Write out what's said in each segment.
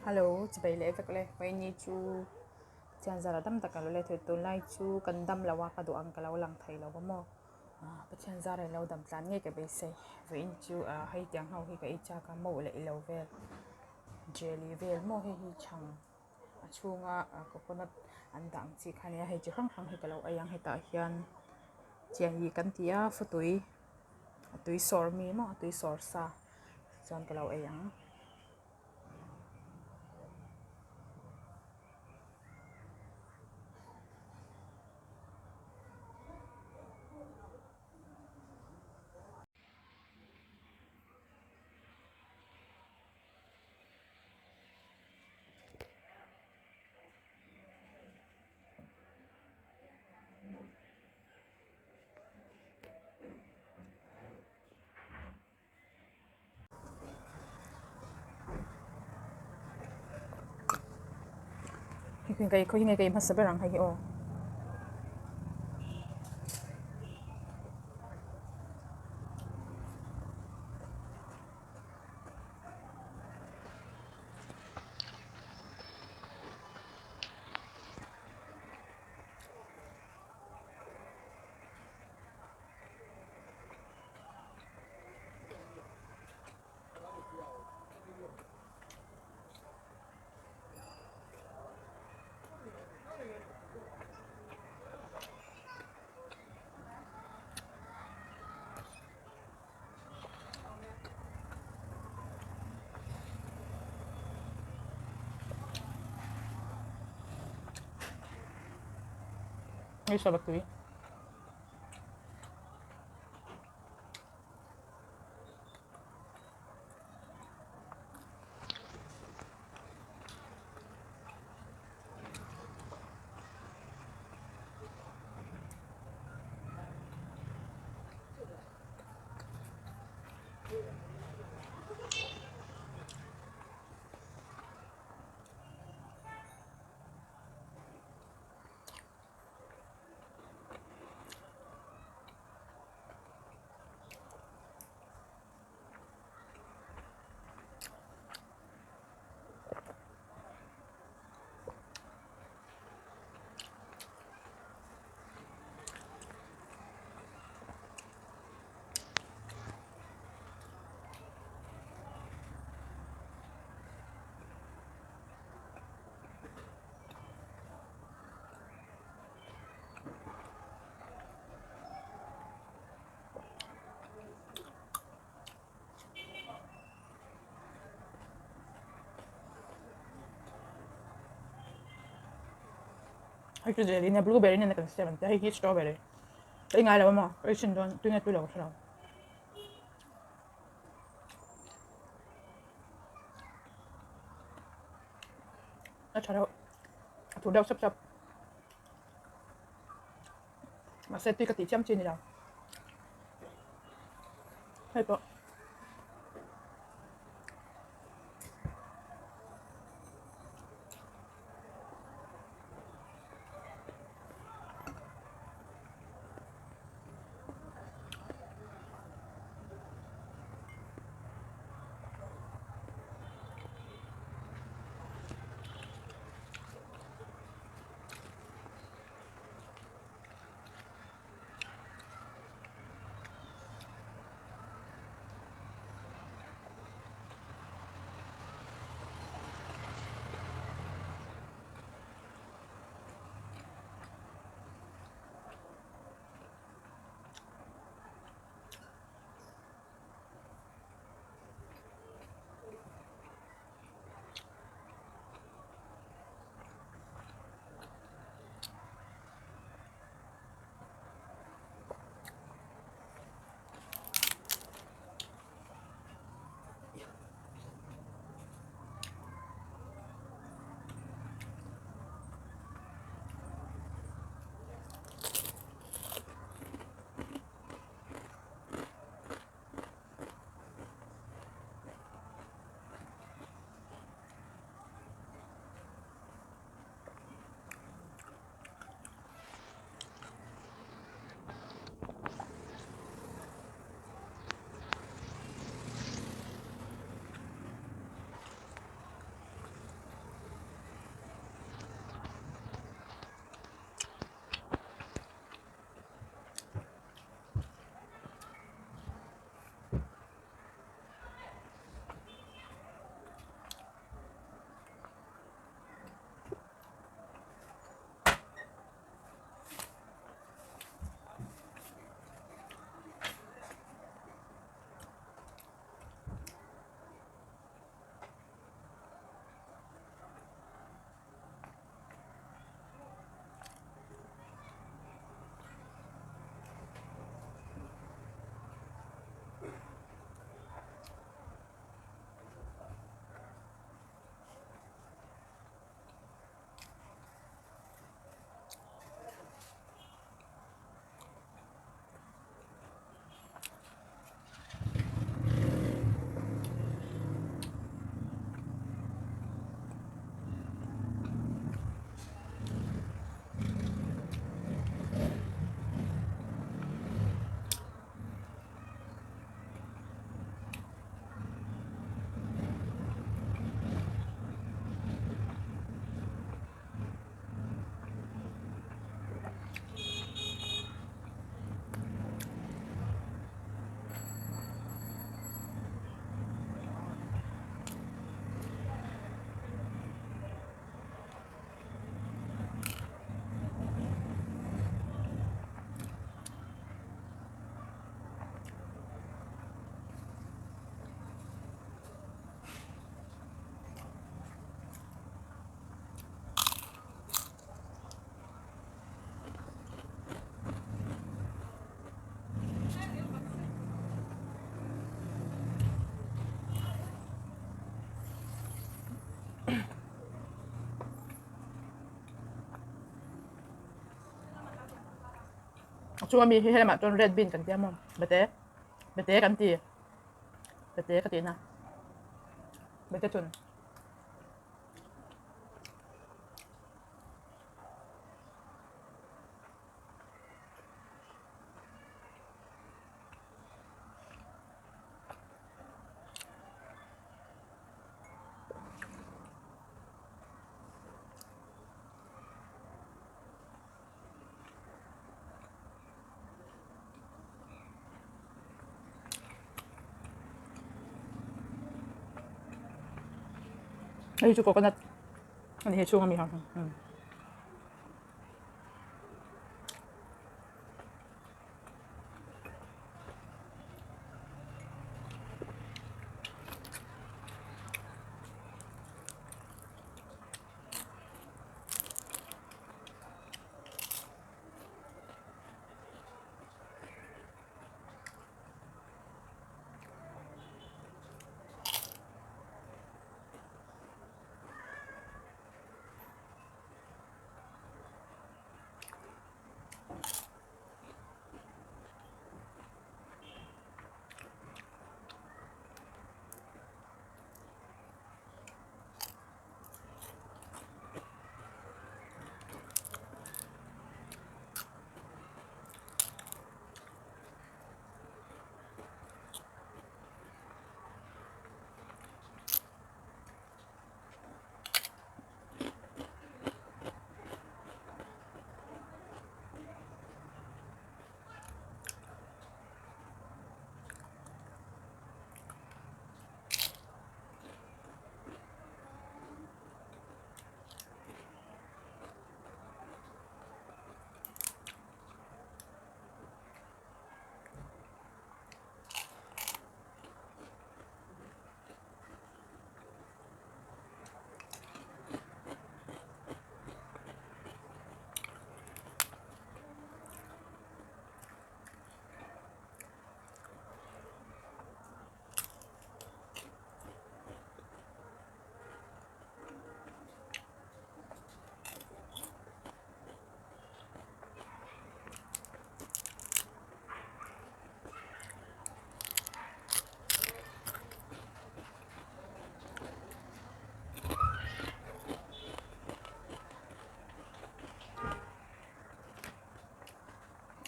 Hello chibai leh vek le vawiini chu Pathian zara dam tak alo let thei tunlai chu kan dam lo a ka duh ang ka lo lang thei lo va maw ah Pathian zara ilo dam tlan ngei ka beisei vawiin chu ah hei tiang ho hi ka ei chak a mauh leh ilo vel jelly vel maw hei hi chhang a chhunga coconut an dah ang chi kha ania hei chi hrang hrang hi ka lo ei ang hetah hian chian hi kan ti a futui a tui sawr mi maw a tui sawr sa chuan ka lo ei ang. Khawi nge ka ei hmasa ber ang hei hi aw. Hei sabat tui. Hei chu jelly nia blueberry nen a kan siam an tia hei hi strawberry ka ingai lo a maw ka ei chhin dawn tui nge tui lo ka hre lo. A tha reuh a thu deuh sap sap mahse tui ka tih chiam chi a ni lo hei pawh. A chunga mi hi helamah chuan red bean kan tia maw bete bete kan ti bete ka tihna bete chun. Hei chu coconut a ni hi chhung a mi ha.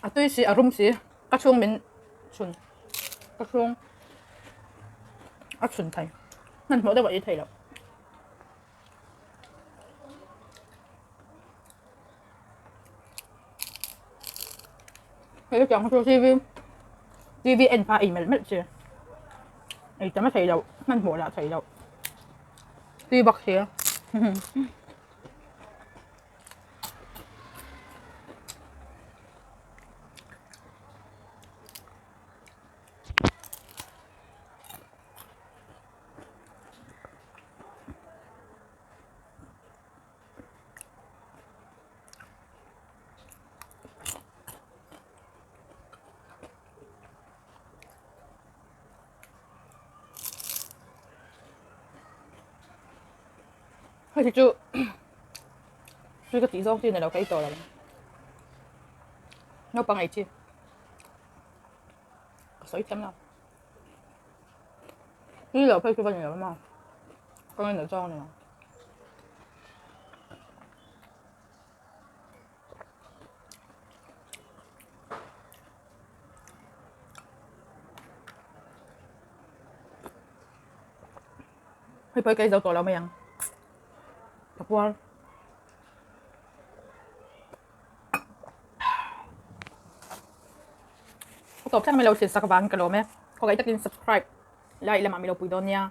A tui si a rum si ka chhung min chhun ka chhung a chhun thei hmanhmawh deuh a ei thei loh. Hei hetiang hi chu TV TV en pah a ei melh melh chi ei tam a theih loh hmanhmawh lah theih loh tui bawk si. Hei hi chu tui ka tih zawng chi ni lo ka ei tawh lo naupang ei chi ka sawi thiam lo tui loh phei chu va ni lo maw ka ngainat zawng a ni lo. Hei pawh hi ka ei zo tawh lo mai ang ka puar. Ka tawp thleng mai lo thlen sak avangin ka lawm e. Khawngaih takin subscribe like lamah min lo pui dawn nia.